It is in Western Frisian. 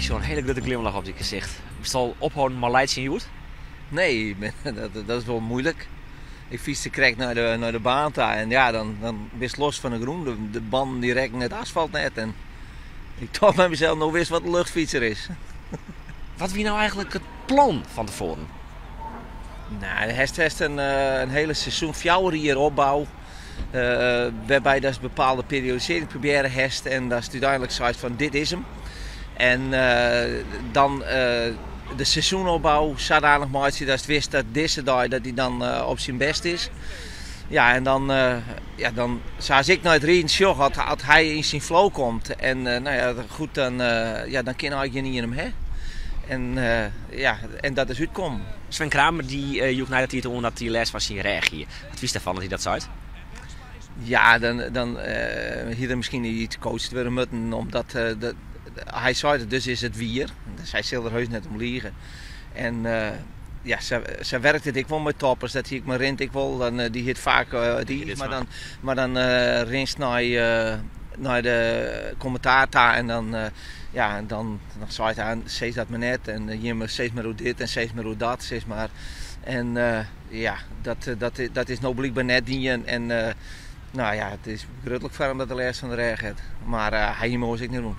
sjoch in hiele grutte glimlach op dyn gesicht. Bist al opholden mei laitsjen hjoed? Nee, dat is wol muoilik. Ik fytste krekt nei de baan ta en ja, dan bist los fan de grûn. De bannen dy rekken it asfalt net en ik tocht by mysels, no witst wat in luchtfytser is. Wat wie no eigenlik it plan fan tefoaren? Nou, hast in hiele seizoen, 4 jier opbou. Wêrby datst bepaalde periodisearring probearre hast en datst úteinlik seist fan dit is 'm. En dan de seizoenopbou sadanich meitsje datst wist dat dizze dei dat hy dan op syn bêst is. Ja, en dan, ja, dan sa as ik nei it riden sjoch, as hy yn syn flow komt en nou ja, goed, dan, ja, dan kin eigentlik gjinien him ha. En, ja, en dat is útkommen. Sven Kramer dy joech nei de tiid oan dat hy lêst fan syn rêch hie. Wat fynst derfan dat hy dat seit? Ja, dan hie der miskien iets coacht wurde moatten, omdat dat, hy sei it, dus is it wier. Dus hy sil der heus net om liege. En ja, sa werkt it ek wol mei toppers. Dat hie ik mei Rint ek wol. Dan, dy hit faak it iis, mar dan rinst nei de kommentaar ta en dan, ja, en dan seit hy, sis dat mar net en jimme sis mar oer dit en sis mar oer dat, sis mar. En ja, dat is no blykber net dien en nou ja, it is grutlik foar him dat er lêst fan de rêch hat. Mar hy hie him oars ek net rûn.